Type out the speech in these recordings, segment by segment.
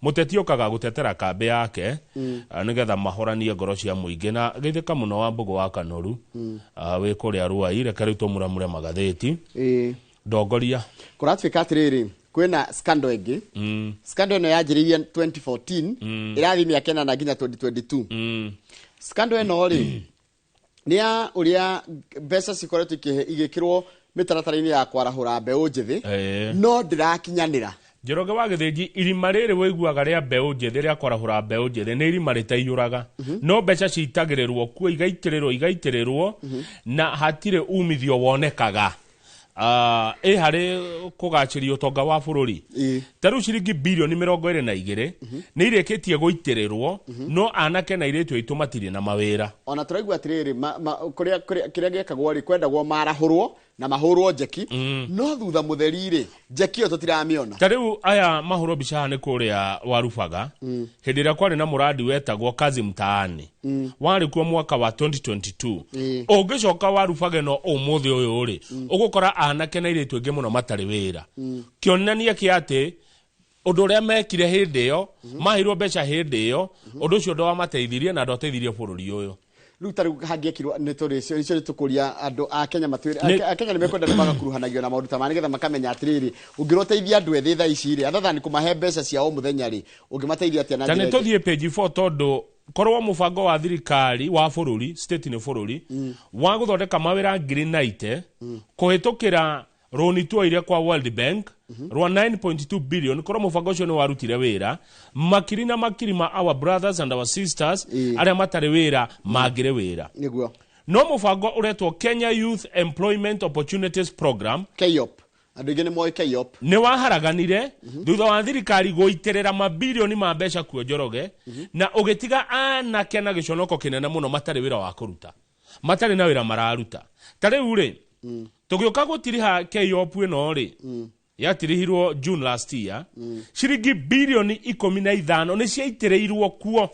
Mũteti okaga gũtetera kambĩ yake nĩgetha mahoranie ngoro cia mũingĩ. Na geithĩka mũno wa Mbũgũ wa Kanoru, wĩ kũrĩa Ruai. Reke rĩu tũmuramure magathĩti. Ndongoria. Kũratuĩka atĩrĩrĩ, kwĩna scandal ĩngĩ. Scandal ĩno yanjĩrĩirie 2014, ĩrathiĩ mĩaka 8 nginya 2022. Scandal ĩno rĩ, nĩ ya ũrĩa mbeca cikoretwo igĩkĩrwo mĩtaratara-inĩ ya kwarahũra mbeũ njĩthĩ, no ndĩrakinyanĩra. Njoroge wa Gĩthĩnji, irima rĩrĩ wĩiguaga rĩa mbeũ njĩthĩ, rĩa kwarahũra mbeũ njĩthĩ, nĩ irima rĩtaiyũraga, no mbeca citagĩrĩrwo kuo, igaitĩrĩrwo, igaitĩrĩrwo, na hatirĩ umithio wonekaga. Ĩ harĩ kũgacĩria ũtonga wa bũrũri. Ta rĩu ciringi birioni 22 nĩ irĩkĩtie gũitĩrĩrwo, no anake na airĩtu aitũ matirĩ na mawĩra. Ona tũraigua atĩrĩrĩ, kũrĩa kĩrĩa gĩekagwo rĩ, kwendagwo marahũrwo na mahũrwo njeki, no thutha mũtheri rĩ, njeki ĩyo tũtiramĩona. Ta rĩu aya mahũrwo mbica haha nĩ kũrĩa Warubaga, hĩndĩ ĩrĩa kwarĩ na mũrandi wetagwo Kazi Mtaani, warĩ kuo mwaka wa 2022. Ũngĩcoka Warubaga ĩno ũmũthĩ ũyũ rĩ, ũgũkora anake na airĩtu aingĩ mũno matarĩ wĩra, kĩonania kĩa atĩ ũndũ ũrĩa mekire hĩndĩ ĩyo, maheirwo mbeca hĩndĩ ĩyo, ũndũ ũcio ndwamateithirie na ndwateithirie bũrũri ũyũ. Rĩu ta rĩu hangĩekirwo nĩ tũrĩ cio icio, nĩ tũkũria andũ a Kenya matwĩre. Akenya nĩ mekwenda, nĩ magakuruhanagio na maũndũ ta maya nĩgetha makamenya atĩrĩrĩ, ũngĩroteithia andũ ethĩ thaa ici rĩ, other than kũmahe mbeca cia o mũthenya rĩ, ũngĩmateithia atĩa na Ta nĩ njĩra ĩngĩ? Tũthiĩ page 4, tondũ korwo mũbango wa thirikari wa bũrũri, state nĩ bũrũri, wa gũthondeka mawĩra 90,000 kũhĩtũkĩra rũni tuoire kwa World Bank rwa 9.2 billion, korwo mũbango ũcio nĩ warutire wĩra, makiri na makiri ma our brothers and our sisters arĩa matarĩ wĩra mangĩrĩ wĩra. No mũbango ũretwo Kenya Youth Employment Opportunities Program, KYEOP, andũ aingĩ nĩ moĩ KYEOP. Nĩ waharaganire thutha wa thirikari gũitĩrĩra mabirioni ma mbeca kuo, Njoroge, na ũgĩtiga anake na gĩconoko kĩnene mũno, matarĩ wĩra wa kũruta, matarĩ na wĩra mararuta. Ta rĩu rĩ, tũgĩũka gũtiriha KYEOP ĩno rĩ, yatirihirwo June last year, ciringi birioni 15 nĩ ciaitĩrĩirwo kuo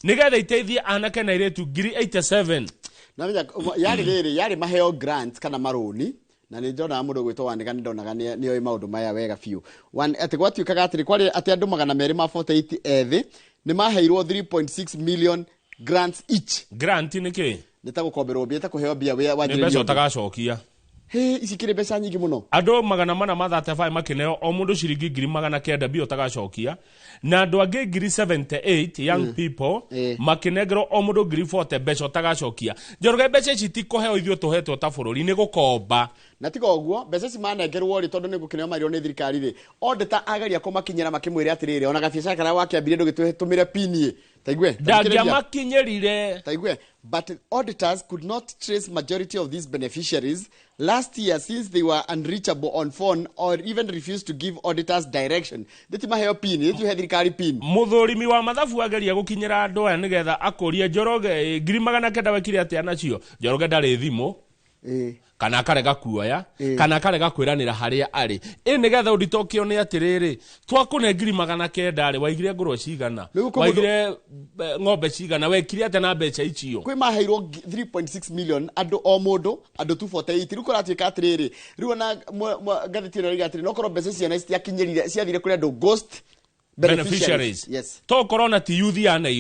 nĩgetha iteithie anake na airĩtu 87,000. Namenya yarĩ rĩrĩ, yarĩ maheo grant kana marũni, na nĩ njonaga mũndũ gwĩtwo Wanĩga, nĩ ndonaga nĩ oĩ maũndũ maya wega biũ. Atĩ gwatuĩkaga atĩrĩ, kwarĩ atĩ andũ 248 ethĩ nĩ maheirwo 3.6 million grants each. Grant nĩ kĩ? Nĩ ta gũkomberwo mbia, ta kũheo mbia Nĩ wanjĩrĩrie mbeca ũndũ. ũtagacokia. Hĩ, ici kĩrĩ mbeca nyingĩ mũno. Andũ 435 makĩneo o mũndũ ciringi 900,000, mbia ũtagacokia, na andũ angĩ 78,000 young people makĩnengerwo o mũndũ 40,000, mbeca ũtagacokia. Njoroge, mbeca ici ti kũheo ithuĩ tũhetwo ta bũrũri, nĩ gũkomba. Na tiga ũguo, mbeca ici manengerwo rĩ, tondũ nĩ gũkĩneo marirwo nĩ thirikari rĩ, auditor ageria kũmakinyĩra makĩmwĩre atĩrĩrĩ, ona gabiacara karĩa wakĩambirie ndũgĩtũmĩre pin ĩ taigue. Ndangĩamakinyĩrire. Taigue, but auditors could not trace majority of these beneficiaries last year since they were unreachable on phone or even refused to give auditors direction. Ndĩti maheo pin, ndĩti he thirikari pin. Mũthũrimi wa mathabu ageria gũkinyĩra andũ aya nĩgetha akũrie, Njoroge, 900,000 wekire atĩa nacio? Njoroge, ndarĩ thimũ, kana akarega kuoya, kana akarega kwĩranĩra harĩa arĩ. Ĩ nĩgetha ũnditokio nĩ atĩrĩrĩ, twakũne 900,000 rĩ, waigire ngũrwe cigana? Rĩu kwĩ Waigire ng'ombe cigana? Wekire atĩa na mbeca icio? Kwĩ maheirwo 3.6 million andũ o mũndũ, andũ 248. Rĩu kũratuĩka atĩrĩrĩ, rĩu ona ngathĩti ĩno ĩroiga atĩrĩ, no korwo mbeca icio ciakinyĩrire, ciathire kũrĩ andũ, ghost beneficiaries. Beneficiaries. Tokorwo na ti youth ya Nairobi.